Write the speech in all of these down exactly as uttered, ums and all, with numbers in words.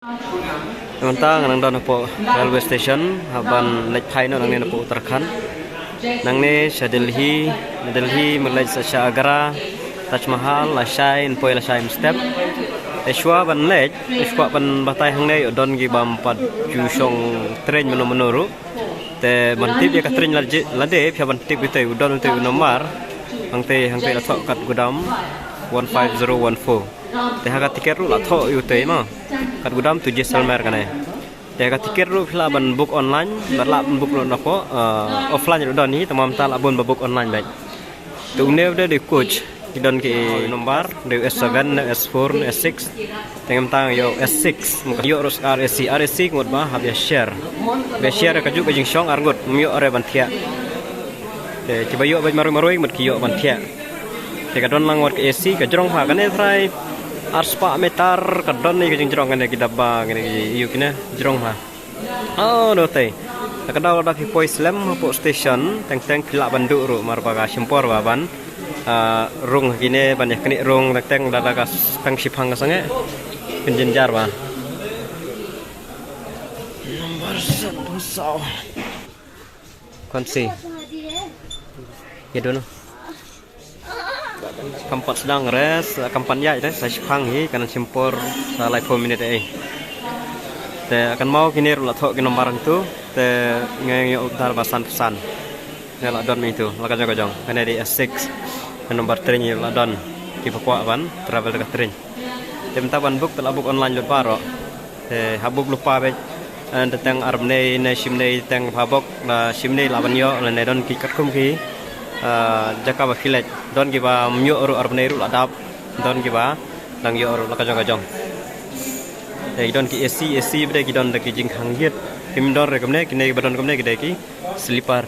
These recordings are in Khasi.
Mynta nga nang don hapoh railway station, hap ban leit phai noh nangne napoh Uttarakhand. Nangne sha Delhi, Delhi mynta leit sa sha Agra, Taj Mahal, lashai, yn poi lashai mynstep. Te shuwa ban leit, shuwa ban batai hangne, ïoh don ki bym pat ju shong train mano mano ruh. Te ban tip ïa ka train la je, lade, phi hap ban tip utei, u don utei u nombar. Hangtei, hangtei la thoh katgudam one five zero one four. Te ha ka tiket ruh la thoh ïa utei mo. Katgudam to Jaisalmer kane. Te ha ka tiket ruh phi lah ban book online, bad lah ban book ruh napoh, eh, offline ruh don hi, tangba mynta lah bun ba book online beit. Te une u dei u coach, ki don ki nombar, dei u S seven, ne S four, ne S six. Te mynta ïoh S six, mynta ïoh ruh R A C, R A C ngut ba, hap ïa share. Ba share ka juk ka jingshong arngut, ym ïoh re ban thiah. Te kiba ïoh bad marwei marwei, mut ki ïoh ban thiah. Te ka don lang wat ka A C, ka jrong ha, kane trai arspah meter, ka don ni ka jingjrong kane ki daba, kane ki ïoh kine, jrong ha. Oh, no te. Ka daw da phi poi slem hapoh station, teng teng phi lah ban duh ruh, mar ba ka shim por ba ban. Ah, rung kine ban ïa kane rung, teng teng da da ka peng shiphang ka sangeh. Kin jynjar ba. Nombar satu saw. Kon si. Ïa dun. Kam pat sdang re, sa kam pat ïaid re, sa shiphang hi, kan shim por sa laiphew minit ei. Te kan maw kine ruh la thoh ki nombar hangtu, te ngi ïoh updar ba san phew san. Ngi la don myntu, la ka jong ka jong. Kane dei S six. Ka nombar train ngi la don. Kiba kwah ban travel da ka train. Te mynta ban book te la book online lut baroh. Te ha book lypa beit. Eh, te teng ar bnei ne shi bnei teng ha book, la shi bnei lah ban ïoh, lane don ki katkum ki, eh, jaka ba phi leit. Don kiba ym ïoh ruh ar bnei ruh la dap. Don kiba dang ïoh ruh la ka jong ka jong. Te ki don ki A C, A C ba dei ki don da ki jingkhang ïit. Kim don re kumne, kine kiba don kumne ki dei ki sleeper.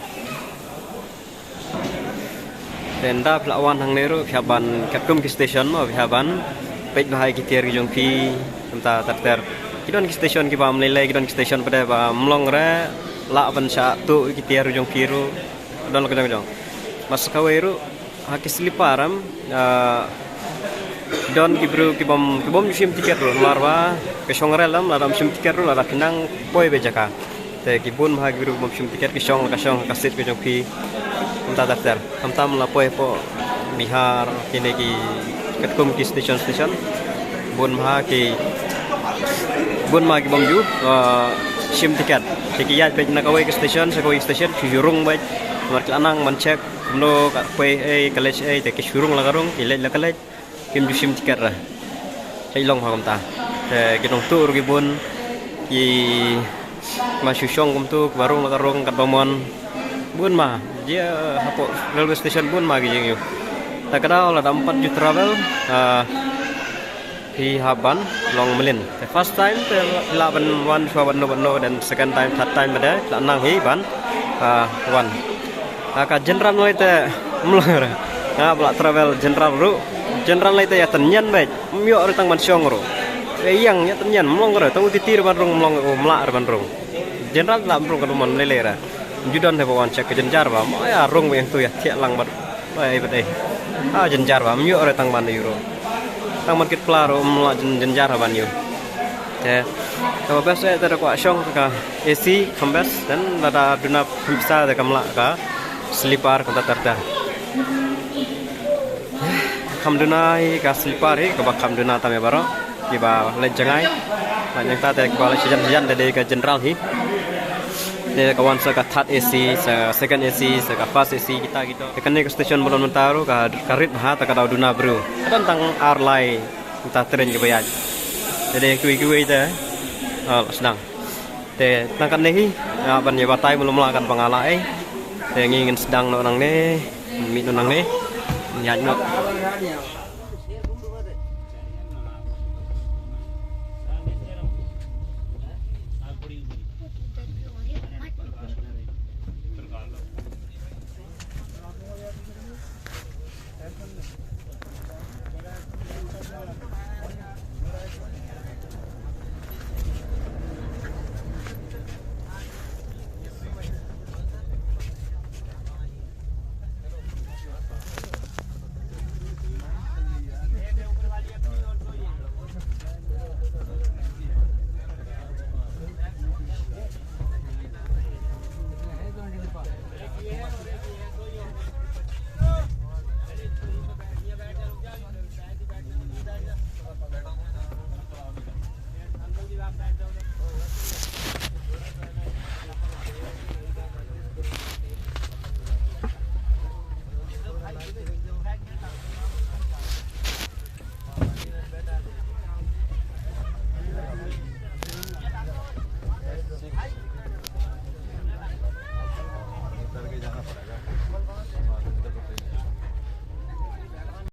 Te ynda phi la wan hangne ruh, phi hap ban katkum ki station mo, phi hap ban peit bha ïa ki tiar ki jong phi, kumta ter ter. Ki don ki station kiba ym lei lei, ki don ki station pat ba ym long re, lah ban shah tuh ïa ki tiar ki jong phi ruh, don la ka jong ka jong. Bad sa kawei ruh, ha ki sleeper em, ah, don ki briew ki bym, ki bym ju shim tiket ruh, namar ba ka shong rel em, lada ym shim tiket ruh, lada phi nang poi beit jaka. Te ki bun bha ki briew ki bym shim tiket ki shong la ka shong ha ka seat ka jong phi. Kumta ter ter. Khamtam la poi hapoh Bihar, kine ki katkum ki station station. Bun bha ki, bun bha ki bym ju, uh, shim tiket. Te ki ïaid beit na kawei ka station sha kawei ka station, ki ju rung beit. Namar ki la nang ban check kumno ka poi ei, ka leit ei, te ki shu rung la ka rung, ki leit la ka leit. Kim ju shim tiket re. Hei long ha kumta. Te ki nongtuh ruh ki bun. Ki ma shu shong kumtu, kiba rung la ka rung, katba mon. Bun ma. Jia hapoh railway station bun ma ki jingïoh. Te ka daw lada ym pat ju travel, ah, phi hap ban long mlien. Te first time te lah ban wan shuwa ban no ban no, then second time, third time ba dei, lah nang hi ban, ah, wan. Ah, ka general lei te ym long re. Nga ba la travel general ruh. General lei te ïa tynñian beit. Ym ïoh re tang ban shong ruh. Ïa ïang ïa tynñian ym long re. Tang u titi re ban rung ym long, u mlak re ban rung. General lah ym rung ka duman lei lei re. Ju don te ba wan check ka jynjar ba. Mo ïa rung ba ïa tu ïa thiah lang bad. Ba ei bad ei. Ah, jynjar ba ym ïoh re tang ban ïoh ruh. Tang ban kit pla ruh ym lah jyn-, jynjar ban ïoh. Te kaba best eh te da kwah shong ka A C kam best, then lada duna pisa te kam lah ka sleeper kumta ter ter. Kam duna hi ka sleeper hi, kaba kam duna tam ïa baroh kiba leit jngai. Lada nangta te kaba leit shajan shajan te dei ka general hi. Te ka wan sa ka third A C, sa second A C, sa ka first A C, kita kita. Te kane ka station ba long mynta ruh ka, ka rit bha, te ka daw duna briew. Ka don tang ar lai. Mynta train kiba ïaid. Te dei kiwei kiwei te. Ah, sdang. Te tang katne hi, ah, ban ïa batai mlum la katba nga la ei. Te ngi ngin sdang noh nangne. Mih noh nangne. Ïaid noh.